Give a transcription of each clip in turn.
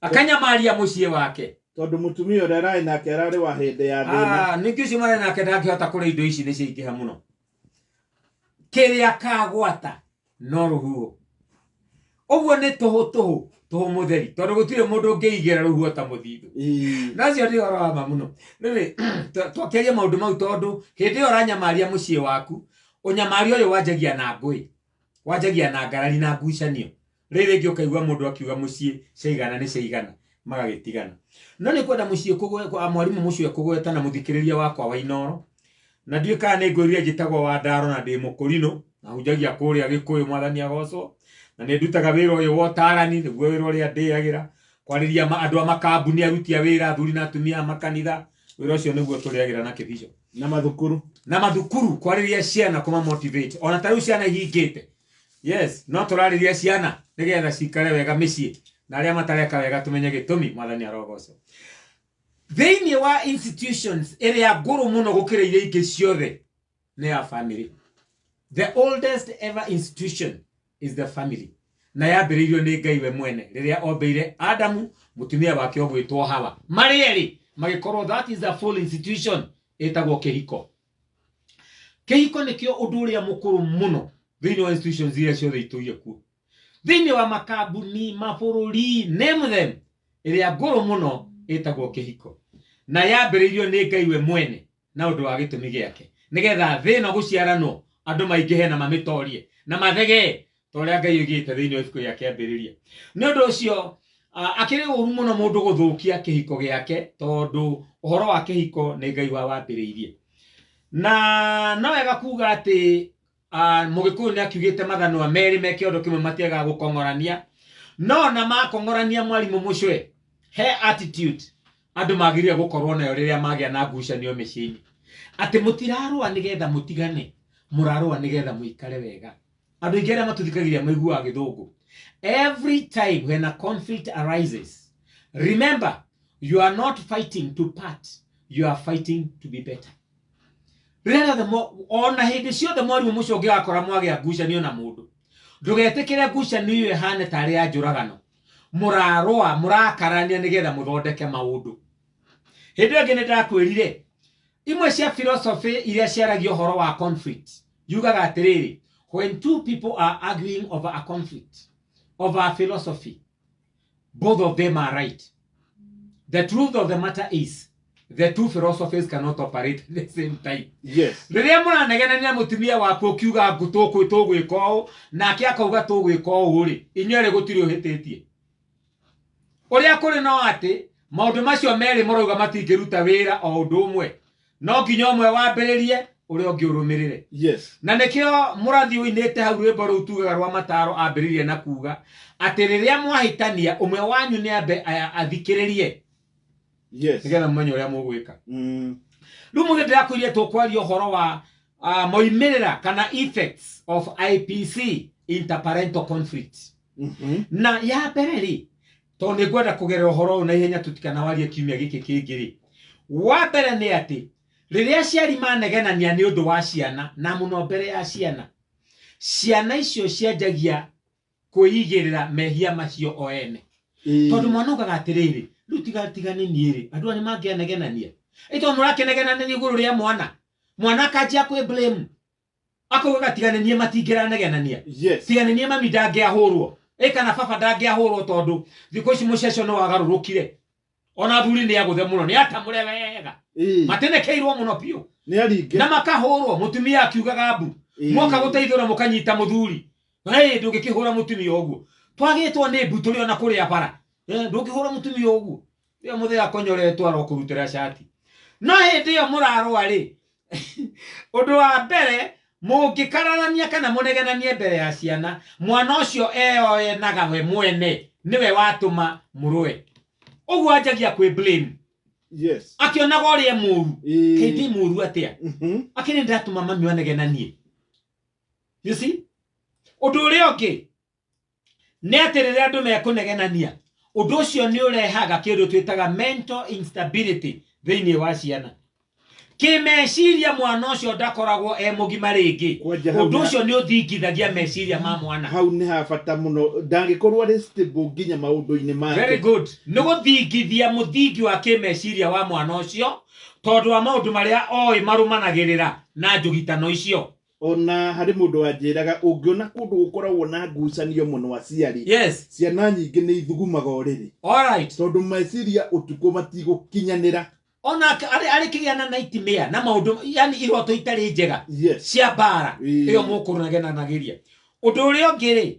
Akanyamaria mũciĩ wake. Tondũ mũtumia ũrĩa ararĩ nake ararĩ wa hĩndĩ ya thĩna. Ah, ningĩ ũcio marĩ nake ndangĩhota kũrĩa, indo ici nĩ ciaingĩha mũno. Kĩrĩa kagwata no rũhuho. Ũguo nĩ tũhũ tũhũ tũhũ mũtheri, tondũ gũtirĩ mũndũ ũngĩigĩra rũhuho ta mũthithũ. Na ũcio nĩ ũhoro wa ma mũno. Rĩrĩ twakĩaria maũndũ mau, tondũ hĩndĩ ĩyo ũranyamaria mũciĩ waku, ũnyamaria ũyũ wanjagia na ngũĩ, wanjagia na ngarari na ngucanio. Rĩrĩ rĩngĩ ũkaigua mũndũ akiuga mũciĩ ciaigana nĩ ciaigana, magagĩtigana. No nĩ kwenda mũciĩ mwarimũ mũciĩ kũgweta na mũthikĩrĩria wakwa wa Inooro, na ndiũĩ kana nĩ ngwĩrire njĩtagwo Wandaro na ndĩ mũkũrinũ, na hunjagia kũrĩa Gĩkũyũ, mwathani agocwo, na nĩ ndutaga wĩra ũyũ wa ũtarani, nĩguo wĩra ũrĩa ndĩagĩra, kwarĩria andũ a makambuni, aruti a wĩra, athuri na atumia a makanitha. Wĩra ũcio nĩguo tũrĩagĩra na kĩbico. Na mathukuru. Na mathukuru, kwarĩria ciana, kũma motivate, ona ta rĩu ciana ihingĩte. Yes, no tũrarĩria ciana nĩgetha cikare wega mĩciĩ, na arĩa matareka wega tũmenye gĩtũmi. Mwathani arogocwo. Thĩinĩ wa institutions ĩrĩa ngũrũ mũno gũkĩra iria ingĩ ciothe nĩ ya family. The oldest ever institution is the family, na yambĩrĩirio nĩ Ngai we mwene rĩrĩa ombeire Adamu mũtumia wake ũgwĩtwo Hawa, marĩ erĩ magĩkorwo. That is a full institution ĩtagwo kĩhiko. Kĩhiko nĩkĩo ũndũ ũrĩa mũkũrũ mũno thĩinĩ wa institutions iria ciothe itũire kuo, thĩinĩ wa makambuni, mabũrũri, name them. Ĩrĩa ngũrũ mũno ĩtagwo kĩhiko, na yambĩrĩirio nĩ Ngai we mwene na ũndũ wa gĩtũmi gĩake, nĩgetha thĩ ĩno gũciaranwo, andũ maingĩhe na mamĩtorie na mathegee, ta ũrĩa Ngai oigĩte thĩinĩ wa ibuku rĩa Kĩambĩrĩria. Nĩ ũndũ ũcio akĩrĩ ũru mũno mũndũ gũthũkia kĩhiko gĩake, tondũ ũhoro wa kĩhiko nĩ Ngai wa wambĩrĩirie. Na no wega kuga atĩ mũgĩkũyũ nĩ akiugĩte mathanwa merĩ me kĩondo kĩmwe matiagaga gũkong'orania. No na makong'orania, mwarimũ mũcwe, he attitude andũ magĩrĩire gũkorwo nayo rĩrĩa magĩa na ngucanio mĩciĩ-inĩ, atĩ mũtirarũa nĩgetha mũtigane, mũrarũa nĩgetha mũikare wega. Andũ aingĩ arĩa matũthikagĩrĩria maiguaga gĩthũngũ. Every time when a conflict arises, remember you are not fighting to part, you are fighting to be better. Rĩrĩa rĩothe ona hĩndĩ ciothe, mwarimũ mũcio, ũngĩgakora mwagĩa ngucanio na mũndũ, ndũgetĩkĩre ngucanio ĩyo ĩhane tarĩ ya njũragano. Mũrarũa, mũrakarania nĩgetha mũthondeke maũndũ. Hĩndĩ ĩyo ĩngĩ nĩ ndakwĩrire imwe cia philosophy iria ciaragia ũhoro wa conflict yugaga atĩrĩrĩ: when two people are arguing over a conflict, over a philosophy, both of them are right. The truth of the matter is the two philosophies cannot operate at the same time. Rĩrĩa mũranegenania na mũtumia waku, ũkiuga ngũ tũgwĩka ũũ, nake akauga tũgwĩka ũũ rĩ, inyuerĩ gũtirĩ ũhĩtĩtie. Ũrĩa kũrĩ no atĩ maũndũ macio merĩ mũrauga matingĩruta wĩra o ũndũ ũmwe. No nginya ũmwe wambĩrĩrie, ũrĩa ũngĩ ũrũmĩrĩre. Na nĩkĩo mũrathi ũinĩte hau rwĩmbo rũu tugaga rwa mataro ambĩrĩrie na kuga atĩ rĩrĩa mwahĩtania, ũmwe wanyu nĩ ambe athikĩrĩrie, nĩgetha mũmenye ũrĩa mũgwĩka. Rĩu mũthĩ ndĩrakwĩrire tũkwaria ũhoro wa moimĩrĩra kana effects of IPC, interparental conflict. Na ya mbere rĩ, tondũ nĩ ngwenda kũgerera ũhoro ũyũ na ihenya tũtikanawarie kiumia gĩkĩ kĩngĩ rĩ, wa mbere nĩ atĩ rĩrĩa aciari manegenania nĩ ũndũ wa ciana, na mũno mbere ya ciana, ciana icio cianjagia kwĩigĩrĩra mehia macio o ene, tondũ mwana ugaga atĩrĩrĩ, rĩu tiga tiga nĩ niĩ rĩ, andũ aya nĩ mangĩanegenania ĩ, tondũ mũrakĩnegenania igũrũ rĩa mwana. Mwana akanjia kwĩ blame, akaugaga tiga nĩ niĩ matingĩranegenania. Tiga nĩ niĩ mami ndangĩahũrwo ĩ, kana baba ndangĩahũrwo, tondũ thikũ ici mũceco nĩ wagarũrũkire, ona athuri nĩ agũthe mũno, nĩ atamũre wega, matenekeirwo mũno biũ. Nĩ aringe. Na makahũrwo, mũtumia akiugaga mbu. Moka gũteithũra, mũkanyita mũthuri. Hey, ndũngĩkĩhũra mũtumia ũguo, twagĩtwo nĩ mbu tũrĩ ona kũrĩa bara. Eh, ndũngĩhũra mũtumia ũguo. Rĩo mũthee akonyoretwo arokũrutĩra cati. No hĩndĩ ĩyo mũrarũa rĩ, ũndũ wa mbere, mũngĩkararania kana mũnegenanie mbere ya ciana, mwana ũcio eyoenaga we mwene nĩwe watũma mũrũe. Ũguo anjagia kwĩ blame, akĩonaga ũrĩa mũru. Kaĩ ndĩ mũru atĩa? Akĩrĩ ndatũma mami anegenanie. You see, ũndũ ũrĩa ũngĩ nĩ atĩ rĩrĩa andũ mekũnegenania, ũndũ ũcio nĩ ũrehaga kĩndũ twĩtaga mental instability thĩinĩ wa ciana. Kĩmeciria mwana ũcio ndakoragwo e mũgima rĩngĩ. Kwanja hau Ũndũ nĩ- ũcio nĩ ũthingithagia meciria ma mwana. Hau nĩ ha bata mũno, ndangĩkorwo arĩ stable nginya maũndũ-inĩ Very make. good. Nĩ gũthingithia mũthingi wa kĩmeciria wa mwana ũcio tondũ wa maũndũ marĩa oĩ marũmanagĩrĩra na njũgitano icio. Ona harĩ mũndũ wanjĩraga ũngĩona kũndũ gũkoragwo na ngucanio mũno aciari, Yes. ciana nyingĩ nĩ ithugumaga ũrĩrĩ, All right. tondũ meciria ũtukũ matigũkinyanĩra. Ona arĩ kĩgĩa na nightmare na maũndũ, yani iroto itarĩ njega cia mbara ĩyo mũkũrũnagenanagiria. Ũndũ ũrĩa ũngĩ rĩ,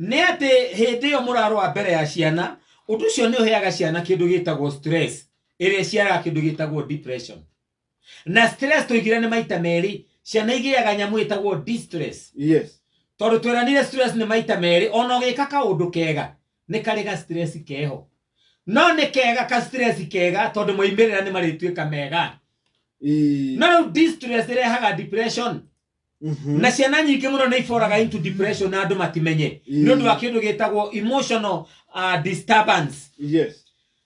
nĩ atĩ hĩndĩ ĩyo mũrarũa mbere ya ciana, ũndũ ũcio nĩ ũheaga ciana kĩndũ gĩtagwo stress, ĩrĩa ĩciaraga kĩndũ gĩtagwo depression. Na stress tũigire nĩ maita merĩ, ciana igĩaga nyamũ ĩtagwo distress. Tondũ tweranire stress nĩ maita merĩ, ona ũgĩka kaũndũ kega nĩ karĩ ga stress keho, no nĩ kega ka stress kega tondũ moimĩrĩra nĩ marĩtuĩka mega. No rĩu distress ĩrehaga depression, na ciana nyingĩ mũno nĩ iboraga into depression na andũ matimenye, nĩ ũndũ wa kĩndũ gĩtagwo emotional disturbance.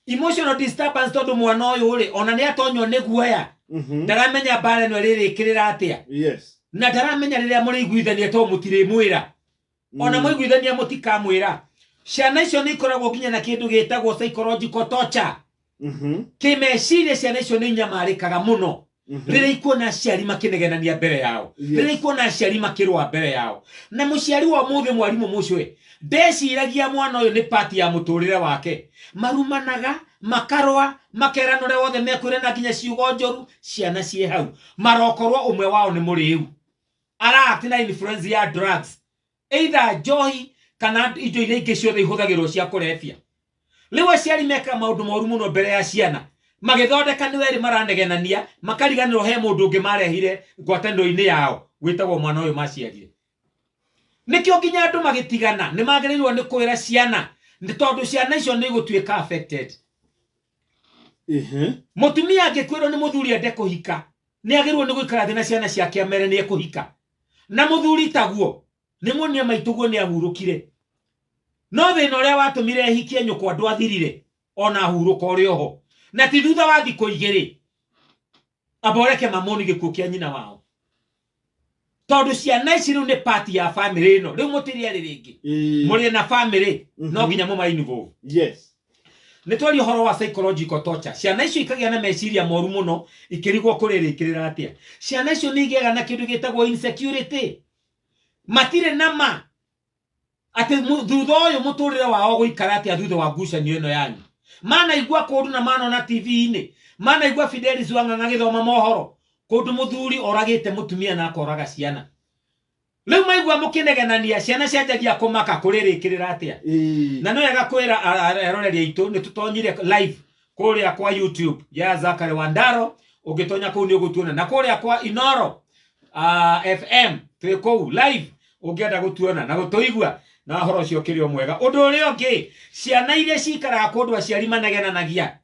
Emotional disturbance, tondũ mwana ũyũ rĩ, ona nĩ atonywo nĩ guoya, ndaramenya mbara ĩno ĩrĩrĩkĩrĩra atĩa, na ndaramenya rĩrĩa mũrĩiguithania tondũ mũtirĩmwĩra, ona mwaiguithania mũtikamwĩra. Ciana icio nĩ ikoragwo nginya na kĩndũ gĩtagwo psychological torture. Kĩmeciria ciana icio nĩ inyamarĩkaga mũno rĩrĩa ikuona aciari makĩnegenania mbere yao, rĩrĩa ikuona aciari makĩrũa mbere yao. Na mũciari wa ũmũthĩ, mwarimũ mũcwe, ndeciragia mwana ũyũ nĩ pati ya mũtũrĩre wake. Marumanaga, makarũa, makerana ũrĩa wothe mekwĩrana, nginya ciugo njũru, ciana ciĩ hau. Marokorwo ũmwe wao nĩ mũrĩu, aract na influence ya drugs, either njohi kana indo iria ingĩ ciothe ihũthagĩrwo cia kũrebia. Rĩu aciari mekaga maũndũ moru mũno mbere ya ciana, magĩthondeka nĩ werĩ maranegenania, makariganĩrwo he mũndũ ũngĩ marehire ngwatanĩro-inĩ yao wĩtagwo mwana ũyũ maciarire. Nĩkĩo nginya andũ magĩtigana nĩ magĩrĩirwo nĩ kwĩra ciana, nĩ tondũ ciana icio nĩ igũtuĩka affected. Mũtumia angĩkwĩrwo nĩ mũthuri ende kũhika, nĩ agĩrĩirwo nĩ gũikara thĩ na ciana ciake amere nĩ ekũhika. Na mũthuri taguo nĩ muonia maitũguo nĩ ahurũkire, no thĩna ũrĩa watũmire ehikie nyũkwa ndwathirire ona ahurũka ũrĩ oho, na ti thutha wa thikũ igĩrĩ amba ũreke mamoni gĩkuũ kĩa nyina wao, tondũ ciana ici rĩu nĩ part ya family ĩno. Rĩu mũtirĩ erĩ rĩngĩ, mũrĩ na family, no nginya mũma involve. Nĩ twaria ũhoro wa psychological torture. Ciana icio ikagĩa na meciria moru mũno, ikĩrigwo kũrĩrĩkĩrĩra atĩa. Ciana icio nĩ igĩaga na kĩndũ gĩtagwo insecurity, matirĩ na ma atĩ thutha ũyũ mũtũrĩre wao gũikara atĩa thutha wa ngucanio ĩno yanyu. Manaigua kũndũ na manona TV-inĩ, manaigua Fidelis Wang'ang'a agĩthoma mohoro kũndũ mũthuri oragĩte mũtumia na akoraga ciana. Rĩu maigua mũkĩnegenania, ciana cianjagia kũmaka kũrĩrĩkĩrĩra atĩa. Na no wega kwĩra eroreri aitũ nĩ tũtonyire live kũrĩa kwa YouTube ya Zachary Wandaro. Ũngĩtonya kũu nĩ ũgũtuona, na kũrĩa kwa Inoro FM twĩ kũu live, ũngĩenda gũtuona na gũtũigua, na ũhoro ũcio ũkĩrĩ o mwega. Ũndũ ũrĩa ũngĩ, ciana iria cikaraga kũndũ aciari manegenanagia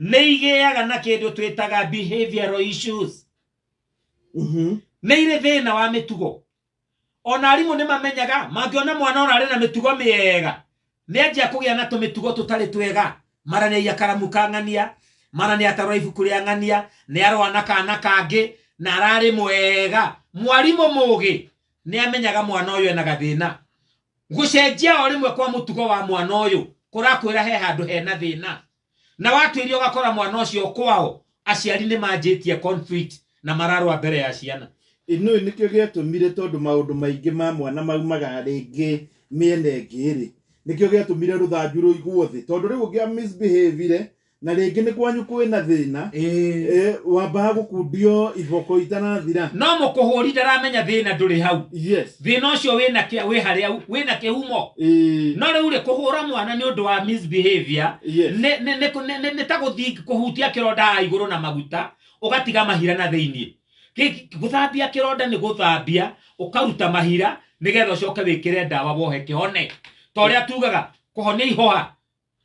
nĩ igĩaga na kĩndũ twĩtaga behavioral issues. Nĩ irĩ thĩna wa mĩtugo. Ona arimũ nĩ mamenyaga mangĩona mwana ona arĩ na mĩtugo mĩega nĩ anjia kũgĩa na tũmĩtugo tũtarĩ twega, mara nĩ aiya karamu ka ng'ania, mara nĩ atarora ibuku rĩa ng'ania, nĩ arũa na kana kangĩ na ararĩ mwega. Mwarimũ mũgĩ nĩ amenyaga mwana ũyũ ena gathĩna. Gũcenjia o rĩmwe kwa mũtugo wa mwana ũyũ kũrakwĩra he handũ hena thĩna, na watuĩria ũgakora mwana ũcio kwao aciari nĩ manjĩtie conflict na mararũa mbere ya ciana. Ĩno nĩkĩo gĩatũmire, tondũ maũndũ maingĩ ma mwana maumaga rĩngĩ mĩena ĩngĩ rĩ, nĩkĩo gĩatũmire rũthanju rũigwo thĩ, tondũ rĩu ũngĩa misbehavire na rĩngĩ nĩ kwanyu kwĩna thĩna, wambaga gũkundio iboko itanathira. No mũkũhũri ndaramenya thĩna ndũrĩ hau. Thĩna ũcio wĩna wĩ harĩa wĩna kĩhumo. No rĩu rĩ, kũhũra mwana nĩ ũndũ wa misbehavior nĩ ta gũthiĩ kũhutia kĩronda haha igũrũ na maguta ũgatiga mahira na thĩiniĩ. Gũthambia kĩronda nĩ gũthambia ũkaruta mahira nĩgetha ũcoke wĩkĩre ndawa wohe kĩhone. Ta ũrĩa tugaga kũhonia ihũha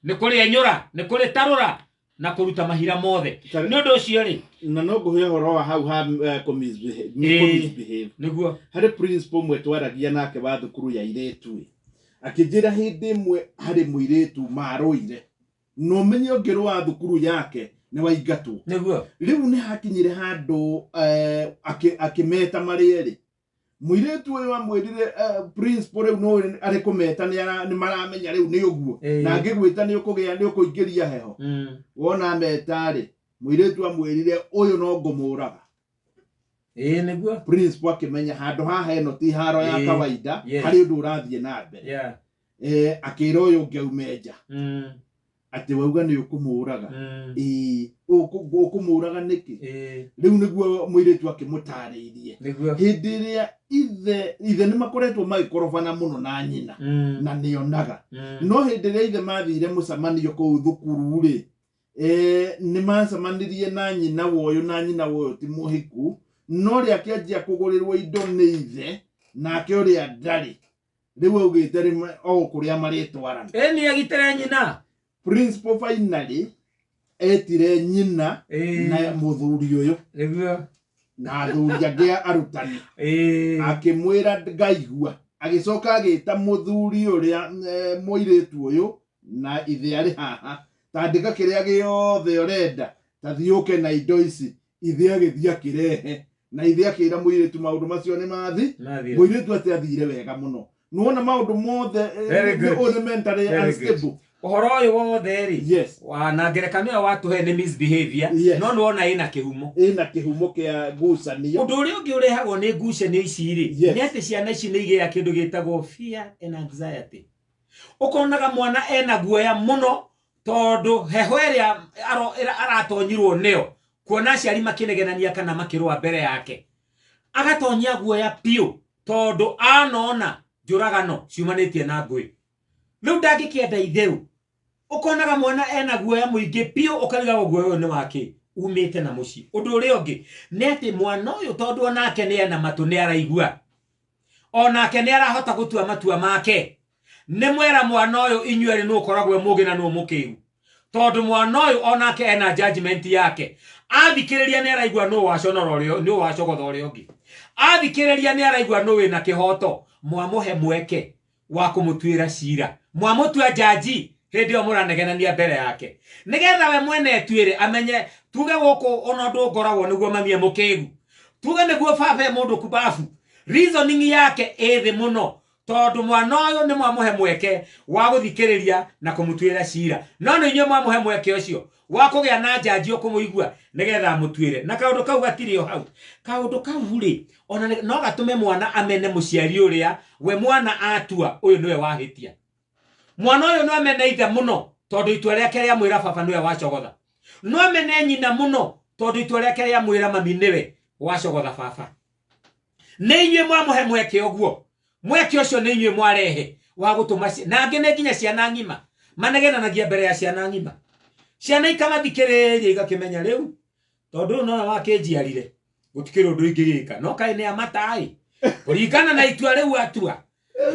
nĩ kũrĩenyũra, nĩ kũrĩtarũra na kũruta mahira mothe. Nĩ ũndũ ũcio rĩ, na no ngũhe ũhoro wa hau ha kũ misbehave. Nĩguo. Harĩ principal ũmwe twaragia nake wa thukuru ya airĩtu ĩ, akĩnjĩra hĩndĩ ĩmwe harĩ mũirĩtu marũire, na ũmenye ũngĩrũa thukuru yake Nĩ waingatwo. Nĩguo. Rĩu nĩ hakinyire handũ akĩmeta marĩ erĩ. Mũirĩtu ũyũ amwĩrire principal rĩu no arĩ kũmeta nĩ maramenya rĩu nĩ ũguo. Na angĩgwĩta nĩ ũkũgĩa nĩ ũkũingĩria heho. Wona ameta rĩ, mũirĩtu amwĩrire ũyũ no ngũmũraga. Ĩĩ nĩguo. Principal akĩmenya handũ haha ĩno ti haro ya kawaida, harĩ ũndũ ũrathiĩ na mbere. Akĩra ũyũ ũngĩ aume nja. Atĩ wauga nĩ ũkũmũraga. Ĩĩ, ũkũmũraga nĩkĩ? Rĩu nĩguo mũirĩtu akĩmũtarĩirie. Nĩguo. Hĩndĩ ĩrĩa ithe nĩ makoretwo magĩkorobana mũno na nyina, na nĩonaga. No hĩndĩ ĩrĩa ithe mathire mũcemanio kũu thukuru rĩ, nĩ macemanirie na nyina wa ũyũ, na nyina wa ũyũ ti mũhiku, no ũrĩa akĩanjia kũgũrĩrwo indo nĩ ithe, nake ũrĩa ndarĩ. Rĩu augĩte rĩmwe o kũrĩa marĩtwarana. Ĩĩ nĩ agitĩre nyina. Principal finally etire nyina na mũthuri ũyũ. Nĩguo. Na athuri angĩ arutani. Akĩmwĩra ngaigua. Agĩcoka agĩta mũthuri ũrĩa, mũirĩtu ũyũ na ithe arĩ haha. Tandĩka kĩrĩa gĩothe ũrenda, ta thiĩ ũke na indo ici. Ithe agĩthiĩ akĩrehe. Na ithe akĩra mũirĩtu maũndũ macio nĩ mathi. Mathira. Mũirĩtu atĩ athire wega mũno. Nĩwona maũndũ mothe, Very good. nĩ ũyũ mentally Very good. unstable. Ũhoro ũyũ wothe rĩ, Yes. na ngerekano ĩyo watũhe nĩ misbehavior, Yes. no nĩwona ĩna kĩhumo. Ĩna kĩhumo kĩa ngucanio. Ũndũ ũrĩa ũngĩ ũrehagwo nĩ ngucanio ici rĩ, Yes. nĩ atĩ ciana ici nĩ igĩaga kĩndũ gĩtagwo fear and anxiety. Ũkonaga mwana ena guoya mũno tondũ heho ĩrĩa aratonyirwo nĩyo, kuona aciari makĩnegenania kana makĩrũa mbere yake. Agatonyia guoya biũ tondũ anona njũragano ciumanĩtie na ngũĩ. Rĩu ndangĩkĩenda itherũ. Ũkonaga mwana ena guoya mũingĩ biũ, ũkarigagwo guoya ũyũ nĩ wakĩ, umĩte na mũciĩ. Ũndũ ũrĩa ũngĩ nĩ atĩ mwana ũyũ tondũ onake nĩ ena matũ nĩ araigua, onake nĩ arahota gũtua matua make. Nĩ mwera mwana ũyũ inyuĩ erĩ nũ ũkoragwo e mũũgĩ na nũ mũkĩgu, tondũ mwana ũyũ onake ena judgment yake. Athikĩrĩria nĩ araigua nũ waconora ũrĩa, nũ wacogotha ũrĩa ũngĩ. Athikĩrĩria nĩ araigua nũ wĩna kĩhoto. Mwamũhe mweke wa kũmũtuĩra cira, mwamũtua jaji hĩndĩ ĩyo mũranegenania mbere yake, nĩgetha we mwene etuĩre amenye. Tuge gũkũ ona ũndũ ngoragwo nĩguo mami e mũkĩgu, tuge nĩguo baba e mũndũ kubabu, reasoning yake ĩ thĩ mũno, tondũ mwana ũyũ nĩ mwamũhe mweke wa gũthikĩrĩria na kũmũtuĩra cira. No nĩ inyuĩ mwamũhe mweke ũcio wa kũgĩa na njanji ũkũmũigua nĩgetha amũtuĩre. Na kaũndũ kau gatirĩ o hau. Kaũndũ kau rĩ, ona no gatũme mwana amene mũciari ũrĩa we mwana atua ũyũ nĩwe wahĩtia. Mwana ũyũ no amene ithe mũno tondũ itua rĩake rĩa mwĩra baba nĩwe wacogotha. No amene nyina mũno tondũ itua rĩake rĩa mwĩra mami nĩwe wacogotha baba. Nĩ inyuĩ mwamũhe mweke ũguo. Mweke ũcio nĩ inyuĩ mwarehe wa gũtũma na angĩ nĩ nginya ciana ng'ima manegenanagia mbere ya ciana ng'ima. Ciana ikamathikĩrĩria igakĩmenya rĩu tondũ ũyũ nowe wakĩnjiarire gũtikĩrĩ ũndũ ingĩgĩka, no kaĩ nĩ amataĩ kũringana na itua rĩu atua.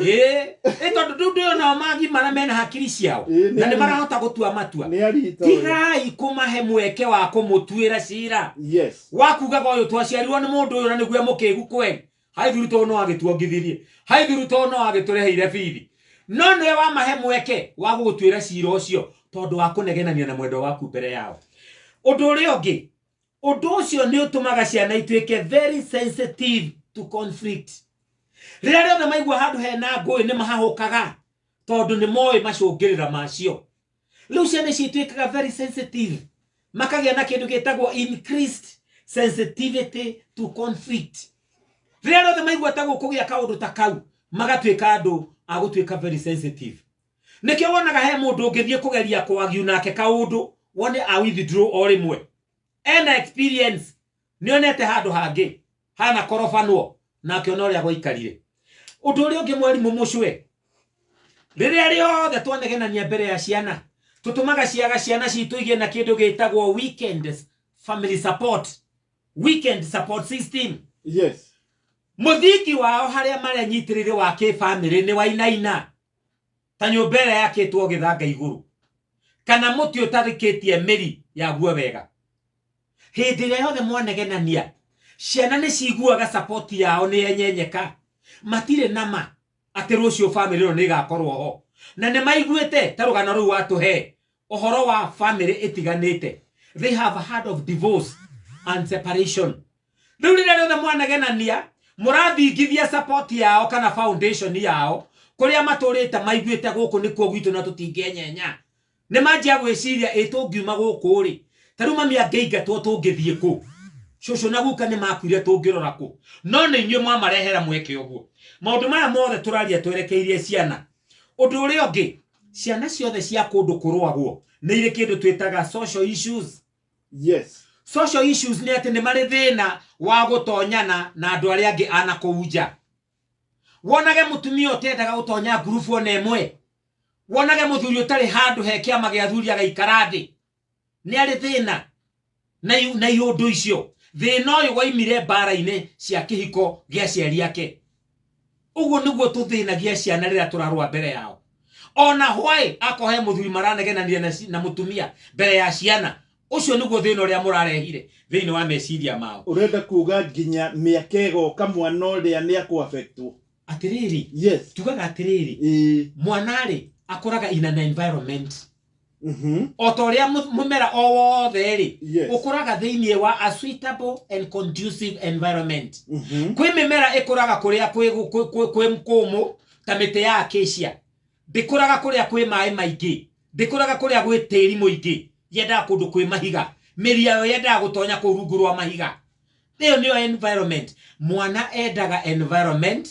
Ĩĩ, tondũ rĩu ndĩrona nao magimara mena hakiri ciao na nĩ marahota gũtua matua. Nĩ arita ũyũ. Tigai kũmahe mweke wa kũmũtuĩra cira. Yes. Wa kugaga ũyũ twaciarirwo nĩ mũndũ ũyũ na nĩguo mũkĩgu kweli. Hai thuri tondũ no agĩtuongithirie. Hai thuri tondũ no agĩtũreheire bithi. No nĩwe wamahe mweke wa gũgũtuĩra cira ũcio tondũ wa kũnegenania na mwendwa waku mbere yao. Ũndũ ũrĩa ũngĩ, ũndũ ũcio nĩ ũtũmaga ciana ituĩke very sensitive to conflict. Rĩrĩa rĩothe maigua handũ hena ngũĩ nĩ mahahũkaga tondũ nĩ moĩ macũngĩrĩra macio. Rĩu ciana ici ituĩkaga very sensitive, makagĩa na kĩndũ gĩtagwo increased sensitivity to conflict. Rĩrĩa rĩothe maigua ta gũkũgĩa kaũndũ ta kau, magatuĩka andũ a gũtuĩka very sensitive. Nĩkĩo wonaga he mũndũ ũngĩthiĩ kũgeria kũagiu nake kaũndũ, wone a withdraw o rĩmwe. Ena experience, nĩonete handũ hangĩ hana korobanwo na akĩona ũrĩa gwaikarire. Ũndũ ũrĩa ũngĩ mwarimũ mũcwe, rĩrĩa rĩothe twanegenania mbere ya ciana, tũtũmaga ciana citũ igĩe na kĩndũ gĩtagwo weekend family support, weekend support system. Yes. Mũthingi wao harĩa marĩa nyitĩrĩire wa kĩbamĩrĩ nĩ wainaina ta nyũmba ĩrĩa yakĩtwo gĩthanga igũrũ, kana mũtĩ ũtarĩkĩtie mĩri yaguo wega. Hĩndĩ ĩrĩa yothe mwanegenania, ciana nĩ ciguaga support yao nĩ yenyenyeka, matirĩ na ma atĩ rũciũ bamĩrĩ ĩno nĩ ĩgakorwo ho, na nĩ maiguĩte ta rũgano rũu watũhe ũhoro wa bamĩrĩ ĩtiganĩte. They have heard of divorce and separation. Rĩu rĩrĩa rĩothe mwanagenania mũrathingithia support yao kana foundation yao kũrĩa matũrĩte maiguĩte gũkũ nĩkuo gwitũ na tũtingĩenyenya. Nĩ manjia gwĩciria ĩ tũngiuma gũkũ rĩ, ta rĩu mami angĩingatwo tũngĩthiĩ kũ? Cũcũ na guka nĩ makuire tũngĩrora kũ? No nĩ inyuĩ mwamarehera mweke ũguo. Maũndũ maya mothe tũraria twerekeirie ciana. Ũndũ ũrĩa ũngĩ, ciana ciothe cia kũndũ kũrũagwo nĩ irĩ kĩndũ twĩtaga social issues. Yes. Social issues nĩ atĩ nĩ marĩ thĩna wa gũtonyana na andũ arĩa angĩ a na kũu nja. Wonage mũtumia ũtendaga gũtonya ngurubu ona ĩmwe, wonage mũthuri ũtarĩ handũ he kĩama gĩa athuri agaikara thĩ, nĩ arĩ thĩna na iũndũ icio. Thĩna ũyũ waimire mbara-inĩ cia kĩhiko gĩa aciari ake. Ũguo nĩguo tũthĩnagia ciana rĩrĩa tũrarũa mbere yao. Ona hwaĩ akorwo he mũthuri maranegenanire na mũtumia mbere ya ciana, ũcio nĩguo thĩna ũrĩa mũrarehire thĩinĩ wa meciria mao. Ũrenda kuga nginya mĩaka ĩgoka mwana ũrĩa nĩ akũ-affectwo. Atĩrĩrĩ, Yes. tugaga atĩrĩrĩ, mwana rĩ akũraga in an environment. O ta ũrĩa mũmera o wothe rĩ, ũkũraga thĩinĩ wa a suitable and conducive environment. Kwĩ mĩmera ĩkũraga kũrĩa kwĩ kũmũ ta mĩtĩ ya acacia. Ndĩkũraga kũrĩa kwĩ maĩ maingĩ, ndĩkũraga kũrĩa gwĩ tĩri mũingĩ, yendaga kũndũ kwĩ mahiga. Mĩri yayo yendaga gũtonya kũu rungu rwa mahiga. Ĩyo nĩyo environment. Mwana endaga environment,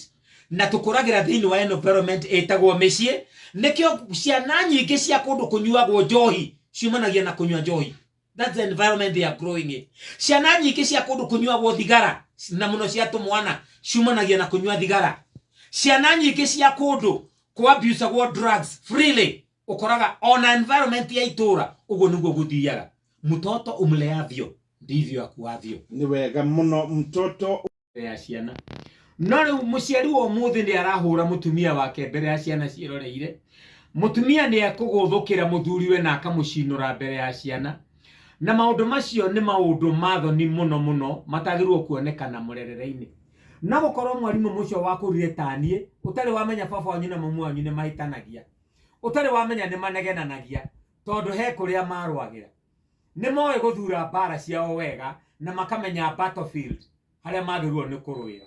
na tũkũragĩra thĩinĩ wa environment ĩtagwo mĩciĩ. Nĩkĩo ciana nyingĩ cia kũndũ kũnyuagwo njohi ciumanagia na kũnyua njohi. That's the environment they are growing in. Ciana nyingĩ cia kũndũ kũnyuagwo thigara na mũno cia tũmwana ciumanagia na kũnyua thigara. Ciana nyingĩ cia kũndũ kũ-abusagwo drugs freely, ũkoraga ona environment ya itũra ũguo nĩguo gũthiaga. Mtoto umleavyo ndivyo akuavyo. Nĩ wega mũno mtoto mbere ya ciana. No rĩu mũciari wa ũmũthĩ nĩ arahũra mũtumia wake mbere ya ciana ciĩroreire. Mũtumia nĩ ekũgũthũkĩra mũthuriwe na akamũcinũra mbere ya ciana. Na maũndũ macio nĩ maũndũ ma thoni mũno mũno matagĩrĩirwo kuonekana mũrerere-inĩ. No gũkorwo mwarimũ mũcio wakũrire ta niĩ, ũtarĩ wamenya baba wanyu na mamu wanyu nĩ mahĩtanagia, ũtarĩ wamenya nĩ manegenanagia, tondũ he kũrĩa marũagĩra. Nĩ moĩ gũthura mbara ciao wega na makamenya battlefield harĩa magĩrĩirwo nĩ kũrũĩra.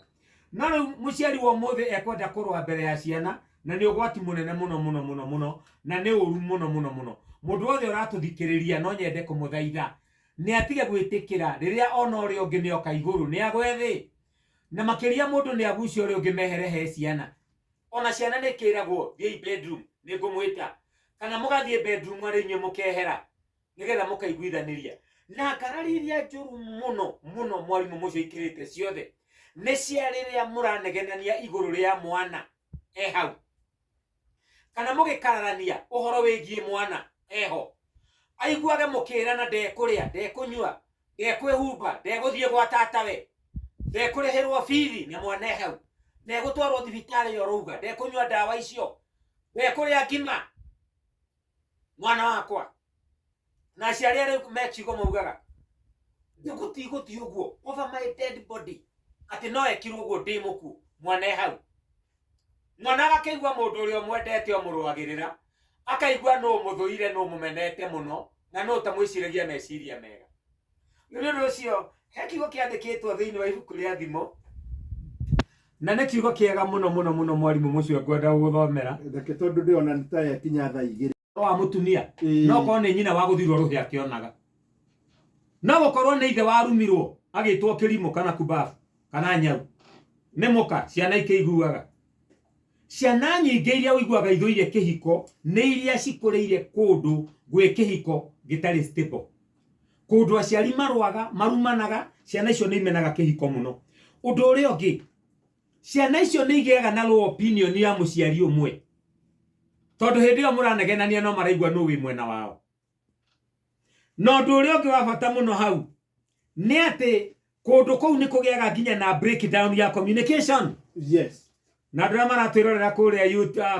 No rĩu mũciari wa ũmũthĩ ekwenda kũrũa mbere ya ciana, na nĩ ũgwati mũnene mũno mũno mũno mũno, na nĩ ũru mũno mũno mũno. Mũndũ wothe ũratũthikĩrĩria no nyende kũmũthaitha nĩ atige gwĩtĩkĩra rĩrĩa ona ũrĩa ũngĩ nĩ oka igũrũ nĩ agwe thĩ. Na makĩria mũndũ nĩ agucie ũrĩa ũngĩ mehere he ciana. Ona ciana nĩ kĩragwo thiĩi bedroom nĩ ngũmwĩta, kana mũgathiĩ bedroom arĩ inyuĩ mũkehera nĩgetha mũkaiguithanĩria. Na ngarari iria njũru mũno mũno mwarimũ mũcio ikĩrĩte ciothe nĩ cia rĩrĩa mũranegenania igũrũ rĩa mwana e hau, kana mũgĩkararania ũhoro wĩgiĩ mwana eho, aiguage mũkĩrana ndekũrĩa, ndekũnyua, ndekwĩhumba, ndegũthiĩ gwa tatawe, ndekũrĩhĩrwo bithi na mwana e hau, ndegũtwarwo thibitarĩ ĩyo ũrauga, ndekũnyua ndawa icio, ndekũrĩa ngima mwana wakwa. Na aciari arĩa me kiugo maugaga gũtigũthiĩ ũguo, over my dead body, atĩ no ekirwo ũguo ndĩ mũkuũ, mwana e hau. Mwana agakĩigua mũndũ ũrĩa ũmwendete ũmũrũagĩrĩra, akaigua nũ mũthũire, nũ mũmenete mũno, na nũ ũtamwĩciragia meciria mega. Nĩ ũndũ ũcio he kiugo kĩandĩkĩtwo thĩinĩ wa ibuku rĩa Thimo, na nĩ kiugo kĩega mũno mũno mũno mwarimũ mũcio ngwenda gũgũthomera. Reke tondũ ndĩrona nĩ ta yakinya thaa igĩrĩ. Wa mũtumia no korwo nĩ nyina wa gũthirwo rũhĩ akĩonaga, no gũkorwo nĩ ithe warumirwo agĩtwo kĩrimũ kana kubabu kana nyau nĩ mũka, ciana ikĩiguaga. Ciana nyingĩ iria ũiguaga ithũire kĩhiko nĩ iria cikũrĩire kũndũ gwĩ kĩhiko gĩtarĩ stable, kũndũ aciari marũaga marumanaga, ciana icio nĩ imenaga kĩhiko mũno. Ũndũ ũrĩa ũngĩ, ciana icio nĩ igĩaga na low opinion ya mũciari ũmwe, tondũ hĩndĩ ĩyo mũranegenania no maraigua nũ wĩ mwena wao. Na ũndũ ũrĩa ũngĩ wa bata mũno hau nĩ atĩ kũndũ kũu nĩ kũgĩaga nginya na breakdown ya communication. Yes. Na andũ arĩa maratwĩrorera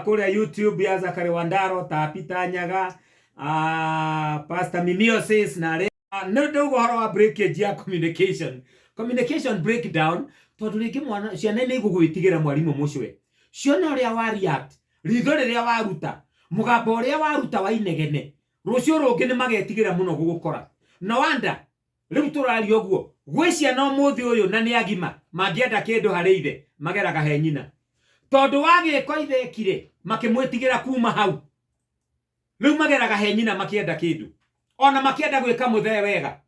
kũrĩa YouTube ya Zachary Wandaro, ta Peter Nyaga, Pastor Mimiosis na arĩa nĩ ndauga ũhoro wa breakage ya communication, communication breakdown, tondũ rĩngĩ mwana ciana nĩ igũgwĩtigĩra mwarimũ mũcwe, ciona ũrĩa wa react, ritho rĩrĩa waruta, mũgambo ũrĩa waruta wa inegene, rũciũ rũngĩ nĩ magetigĩra mũno gũgũkora. No wonder rĩu tũraria ũguo gwĩ ciana ũmũthĩ ũyũ na nĩ agima mangĩenda kĩndũ harĩ ithe mageraga he nyina tondũ wa gĩko ithe ekire makĩmwĩtigĩra kuma hau rĩu mageraga he nyina makĩenda kĩndũ ona makĩenda gwĩka mũthee wega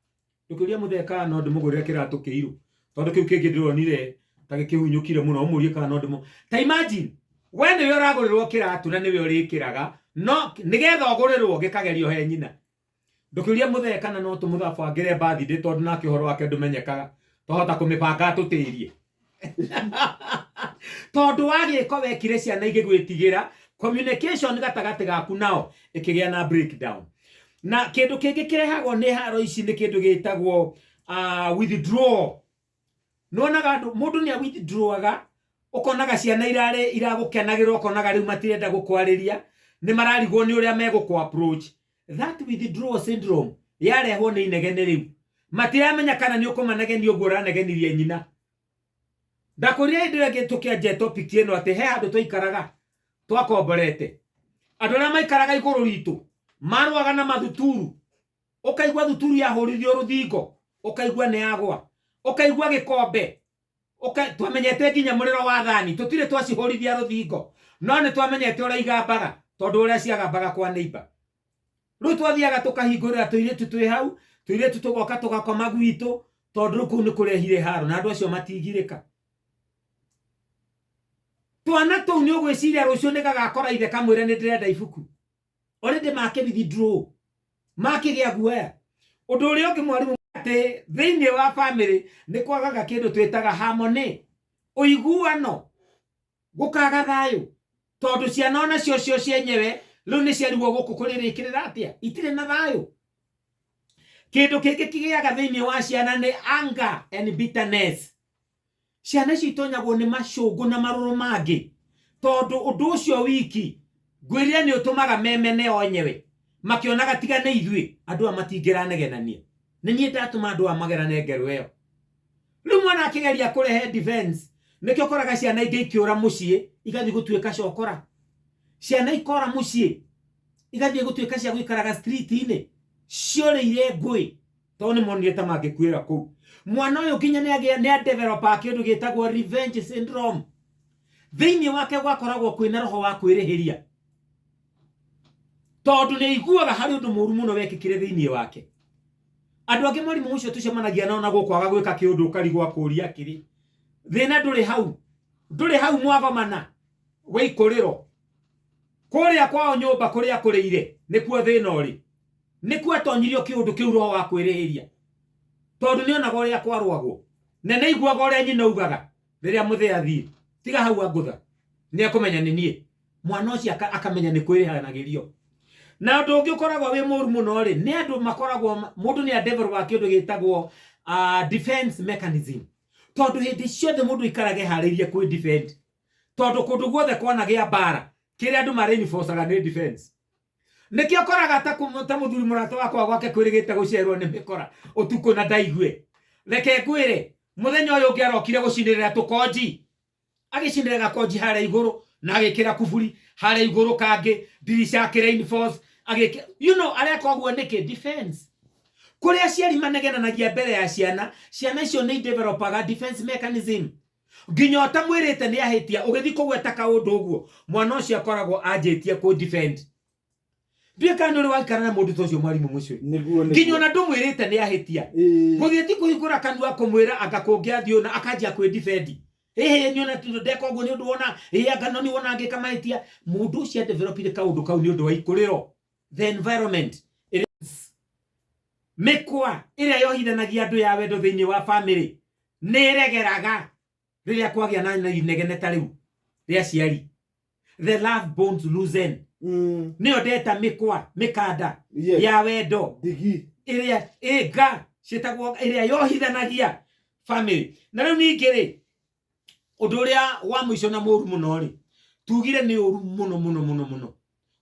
ndũkĩũria mũthee kana no ndĩmũgũrĩre kĩratũ kĩirũ tondũ kĩu kĩngĩ ndĩronire ta gĩkĩhunyũkire mũno ũmũrie kana no ndĩmũ ta imagine we nĩwe ũragũrĩrwo kĩratũ na nĩwe ũrĩkĩraga no nĩgetha ũgũrĩrwo gĩkagerio he nyina ndũkĩũria mũthee kana no tũmũbangĩre birthday tondũ nake ũhoro wake ndũmenyekaga twahota kũmĩbanga tũtĩrie tondũ wa gĩko wekire ciana igĩgwĩtigĩra communication gatagatĩ gaku nao ĩkĩgĩa na breakdown. Na kĩndũ kĩngĩ kĩrehagwo nĩ haro ici nĩ kĩndũ gĩtagwo withdraw. Nĩwonaga andũ mũndũ nĩ withdrawaga ũkonaga ciana irarĩ iragũkenagĩra ũkonaga rĩu matirenda gũkwarĩria nĩ mararigwo nĩ ũrĩa megũkũ approach. That withdrawal syndrome yarehwo nĩ inegene rĩu matiramenya kana nĩ ũkũmanegenia ũguo ũranegenirie nyina. Ndakũria hĩndĩ ĩrĩa ĩngĩ tũkĩanjia topic ĩno atĩ he handũ twaikaraga twakomborete andũ arĩa maikaraga igũrũ ritũ marũaga na mathuturu ũkaigua thuturu yahũrithio rũthingo ũkaigua nĩ yagwa ũkaigua gĩkombe twamenyete nginya mũrĩro wa thani tũtirĩ twacihũrithia rũthingo no nĩ twamenyete ũrĩa igambaga tondũ ũrĩa ciagambaga kwa neighbor. Rĩu twathiaga tũkahingũrĩra tũirĩtu twĩ hau tũirĩtu tũgoka tũgakoma gwitũ tondũ rĩu kũu nĩ kũrehire haro na andũ acio matigirĩka. Twana tũu nĩ ũgwĩciria rũciũ nĩ gagakora ithe kamwĩre nĩ ndĩrenda ibuku already makĩ withdraw makĩgĩa guoya. Ũndũ ũrĩa ũngĩ mwarimũ atĩ thĩinĩ wa family nĩ kwagaga kĩndũ twĩtaga harmony ũiguano gũkaga thayũ tondũ ciana onacio cio cienyewe rĩu nĩ ciarigwo gũkũ kũrĩrĩkĩrĩra atĩa itirĩ na thayũ. Kĩndũ kĩngĩ kĩgĩaga thĩinĩ wa ciana nĩ anger and bitterness. Ciana icio itonyagwo nĩ macũngũ na marũrũ mangĩ tondũ ũndũ ũcio wiki ngwĩrire nĩ ũtũmaga memene o enyewe makĩonaga tiga nĩ ithuĩ andũ aya matingĩranegenania nĩ niĩ ndatũma andũ aya magerane ngero ĩyo. Rĩu mwana akĩgeria kũrehe defense nĩkĩo ũkoraga ciana ingĩ ikĩũra mũciĩ igathiĩ gũtuĩka cokora. Ciana ikora mũciĩ igathiĩ gũtuĩka cia gũikaraga street-inĩ ciorĩire ngũĩ tondũ nĩ monire ta mangĩkuĩra kũu. Mwana ũyũ nginya nĩ adevelopa kĩndũ gĩtagwo revenge syndrome. Thĩinĩ wake gwakoragwo kwĩna roho wa kwĩrĩhĩria tondũ nĩ aiguaga harĩ ũndũ mũru mũno wekĩkire thĩinĩ wake. Andũ angĩ mwarimũ ũcio tũcemanagia nao na gũkũ aga gwĩka kĩũndũ ũkarigwo akũria akĩrĩ thĩna ndũrĩ hau ndũrĩ hau mwagomana wĩikũrĩro kũrĩa kwao nyũmba kũrĩa kũrĩire nĩkuo thĩna ũrĩ nĩkuo atonyirio kĩũndũ kĩu roho wa kwĩrĩhĩria tondũ nĩonaga ũrĩa kwarũagwo na nĩaiguaga ũrĩa nyina augaga rĩrĩa mũthee athiĩ tiga hau angũtha nĩ ekũmenya nĩ niĩ mwana ũcio akamenya nĩ kwĩrĩhanagĩrio. Na ũndũ ũngĩ ũkoragwo wĩ mũru mũno rĩ nĩ andũ makoragwo mũndũ nĩ adevelopa kĩndũ gĩtagwo defense mechanism tondũ hĩndĩ ciothe mũndũ aikarage eharĩirie kwĩ defend tondũ kũndũ guothe kwanagĩa mbara kĩrĩa andũ mareinforcaga nĩ defense. Nĩkĩo ũkoraga ta mũthuri mũrata wakwa gwake kwĩrĩgĩte gũcerwo nĩ mĩkora ũtukũ na ndaigue. Reke ngwĩre mũthenya ũyũ ũngĩ arokire gũcinĩrĩra tũkonji agĩcinĩrĩra gakonji harĩa igũrũ na agĩkĩra kuburi harĩa igũrũ kangĩ ndirica akĩ-reinforce agĩkĩra you know areka ũguo nĩkĩ defense. Kũrĩa aciari manegenanagia mbere ya ciana ciana icio nĩ idevelopaga defense mechanism nginya ũtamwĩrĩte nĩ ahĩtia ũgĩthiĩ kũgweta kaũndũ ũguo mwana ũcio akoragwo anjĩtie kũ defend. Ndiũĩ kana nĩ ũrĩ waikara na mũndũ ta ũcio mwarimũ mũcio nĩguo nginya ona ndũmwĩrĩte nĩ ahĩtia gũthiĩ ti kũhingũra kanua kũmwĩra anga kũngĩathiĩ ũna akanjia kwĩ defend ĩhĩ nĩ ona ndeka ũguo nĩ ũndũ wona ĩĩ anga no nĩ wona ngĩka mahĩtia. Mũndũ ũcio adevelopire kaũndũ kau nĩ ũndũ wa ikũrĩro the environment mĩkwa ĩrĩa yohithanagia andũ ya wendo thĩinĩ wa family nĩ ĩregeraga rĩrĩa kwagĩa na inegene ta rĩu rĩa aciari. The love bonds loosen nĩyo ndeta mĩkwa mĩkanda ya wendo ndigi ĩrĩa ĩnga ciĩtagwo ĩrĩa yohithanagia family. Na rĩu ningĩ rĩ ũndũ ũrĩa wa mũico na mũru mũno rĩ tugire nĩ ũru mũno mũno mũno mũno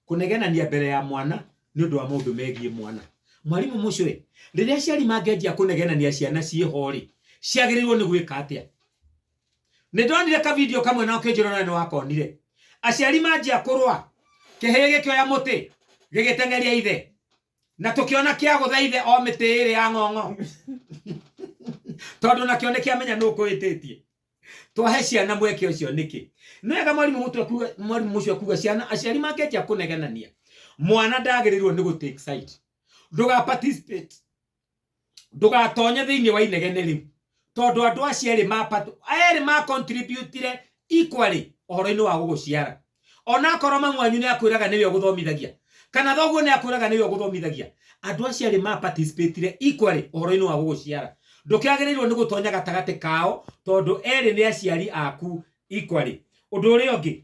kũnegenania mbere ya mwana nĩ ũndũ wa maũndũ megiĩ mwana. Mwarimũ mũcwe rĩrĩa aciari mangĩanjia kũnegenania ciana ciĩho rĩ ciagĩrĩirwo nĩ gwĩka atĩa? Nĩ ndonire ka video kamwe na ũkĩnjĩra ona nĩ wakonire. Aciari manjia kũrũa kĩhĩĩ gĩkĩoya mũtĩ gĩgĩteng'eria ithe. Na tũkĩona kĩa gũthaithe o mĩtĩ ĩrĩ ya ng'ong'o, tondũ nakĩo nĩ kĩamenya nũ kũhĩtĩtie. Twahe ciana mweke ũcio nĩkĩ? Nĩ wega mwarimũ mũtwe kuga, mwarimũ mũcio kuga ciana aciari mangĩanjia kũnegenania, mwana ndagĩrĩirwo nĩ gũ take side. Ndũga participate, ndũgatonye thĩinĩ wa inegene rĩu, tondũ andũ acio erĩ ma erĩ ma contributire equally ũhoro-inĩ wa gũgũciara. Ona akorwo mamu wanyu nĩ akwĩraga nĩwe ũgũthomithagia, kana thoguo nĩ akwĩraga nĩwe ũgũthomithagia, andũ acio erĩ ma participatire equally ũhoro-inĩ wa gũgũciara. Ndũkĩagĩrĩirwo nĩ gũtonya gatagatĩ kao, tondũ erĩ nĩ aciari aku equally. Ũndũ ũrĩa ũngĩ,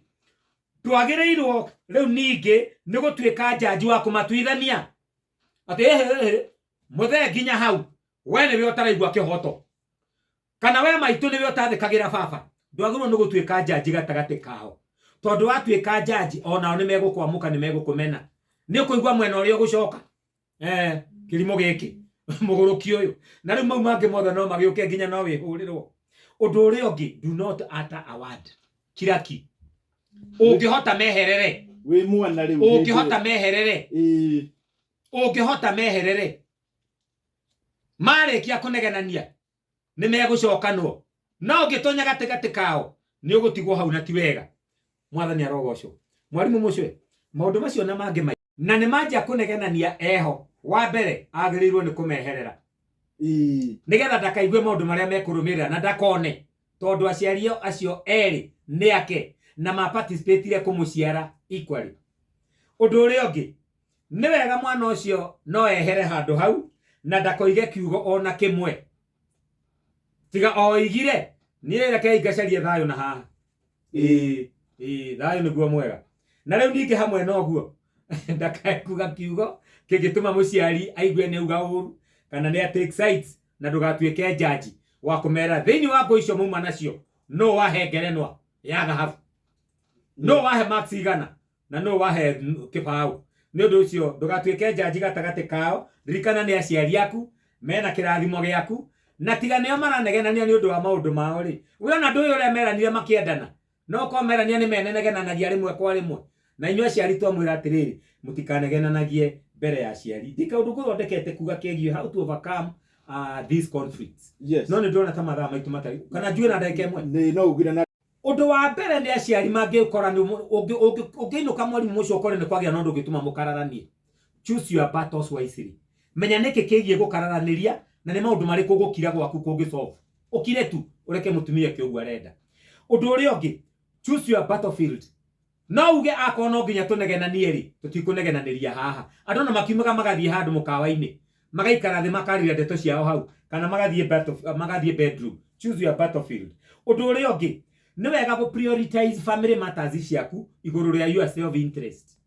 ndwagĩrĩirwo rĩu ningĩ nĩ gũtuĩka njanji wa kũmatuithania atĩ ĩhĩ ĩhĩ mũthee nginya hau, we nĩwe ũtaraigua kĩhoto, kana we maitũ nĩwe ũtathĩkagĩra baba. Ndwagĩrĩirwo nĩ gũtuĩka njanji gatagatĩ kao, tondũ watuĩka njanji onao nĩ megũkwamũka, nĩ megũkũmena, nĩ ũkũigua mwena ũrĩa ũgũcoka kĩrimũ gĩkĩ, mũgũrũki ũyũ, na rĩu mau mangĩ mothe no magĩũke nginya no wĩhũrĩrwo. Ũndũ ũrĩa ũngĩ, do not utter a word, kiraki. Ũngĩhota meherere. Wĩ mwana rĩu. Ũngĩhota meherere. Ũngĩhota meherere. Marĩkia kũnegenania nĩ megũcokanwo, no ũngĩtonya gatagatĩ kao nĩ ũgũtigwo hau, na ti wega. Mwathani arogocwo. Mwarimũ mũcwe, maũndũ macio na mangĩ maingĩ, na nĩ manjia kũnegenania eho, wa mbere agĩrĩirwo nĩ kũmeherera, nĩgetha ndakaigue maũndũ marĩa mekũrũmĩrĩra na ndakone, tondũ aciari acio erĩ nĩ ake na ma participatire kũmũciara equally. Ũndũ ũrĩa ũngĩ, nĩ wega mwana ũcio no ehere handũ hau na ndakoige kiugo ona kĩmwe, tiga oigire niĩ rekei ngacarie thayũ na haha. Ĩĩ ĩĩ, thayũ nĩguo mwega. Na rĩu ningĩ hamwe na ũguo, ndakae kuga kiugo kĩngĩtũma mũciari aigue nĩ auga ũru kana nĩ take sides, na ndũgatuĩke njanji wa kũmera thĩinĩ wa ngũ icio mauma nacio no wahe ngerenwa ya thahabu, no wahe marks igana, na no wahe kĩbaũ. Nĩ ũndũ ũcio ndũgatuĩke njanji gatagatĩ kao. Ririkana nĩ aciari aku mena kĩrathimo gĩaku, na tiga nĩo maranegenania nĩ ũndũ wa maũndũ mao rĩ, we ona ndũĩ ũrĩa meranire makĩendana. No korwo merania nĩ menenegenanagia rĩmwe kwa rĩmwe. Na inyuĩ aciari twamwĩra atĩrĩrĩ, mũtikanegenanagie mbere ya aciari. Ndi kaũndũ ngũthondekete kuga kegiĩ how to overcome these conflicts. No nĩ ndĩrona ta mathaa maitũ matarĩ, kana njuĩ na ndagĩka ĩmwe. Nĩ no ugire na. Ũndũ wa mbere nĩ aciari mangĩkora nĩ ũngĩinũka mwarimũ mũcio ũkore nĩ kwagĩa na ũndũ ũngĩtũma mũkararanie, choose your battles wisely. Menya nĩkĩ kĩgiĩ gũkararanĩria na nĩ maũndũ marĩkũ gũkira gwaku kũngĩ solve. Ũkire tu ũreke mũtumia eke ũguo arenda. Ũndũ ũrĩa ũngĩ, choose your battlefield. No uge akorwo no nginya tũnegenanie rĩ, tũtikũnegenanĩria haha. Andũ ona makiumaga magathiĩ handũ mũkawa-inĩ, magaikara thĩ makarĩria ndeto ciao hau, kana magathiĩ battle, magathiĩ bedroom. Choose your battlefield. Ũndũ ũrĩa ũngĩ, nĩ wega gũ prioritize family matters ciaku igũrũ rĩa your self interest.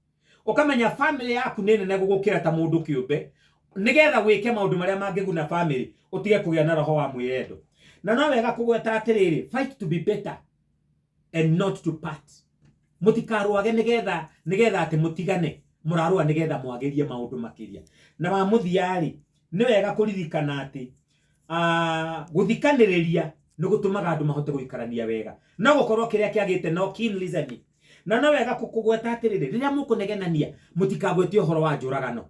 Ũkamenya family yaku nĩ nene gũgũkĩra ta mũndũ kĩũmbe, nĩgetha wĩke maũndũ marĩa mangĩguna family, ũtige kũgĩa na roho wa mwĩyendo. Na no wega kũgweta atĩrĩrĩ, fight to be better and not to part. Mũtikarũage nĩgetha atĩ mũtigane, mũrarũa nĩgetha mwagĩrie maũndũ makĩria. Na wa mũthia-rĩ, nĩ wega kũririkana atĩ gũthikanĩrĩria nĩ gũtũmaga andũ mahote gũikarania wega, no gũkorwo kĩrĩa kĩagĩte no keen listening. Na no wega kũgweta atĩrĩrĩ, rĩrĩa mũkũnegenania mũtikagwete ũhoro wa njũragano,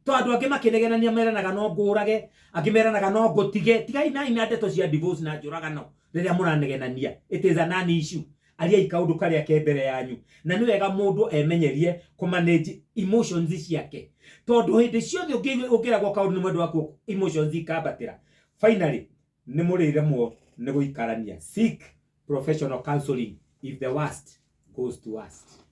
to andũ angĩ makĩnegenania meranaga no ngũrage, angĩ meranaga no ngũtige. Tigai nai na ndeto cia divorce na njũragano rĩrĩa mũranegenania. It is a non issue. Ariai kaũndũ karĩa ke mbere yanyu. Na nĩ wega mũndũ emenyerie kũ manage emotions ciake, tondũ hĩndĩ ciothe ũngĩragwo kaũndũ nĩ mwendwa waku, emotions ikambatĩra. Finally, nĩ mũrĩremwo nĩ gũikarania. Seek professional counseling if the worst goes to worst.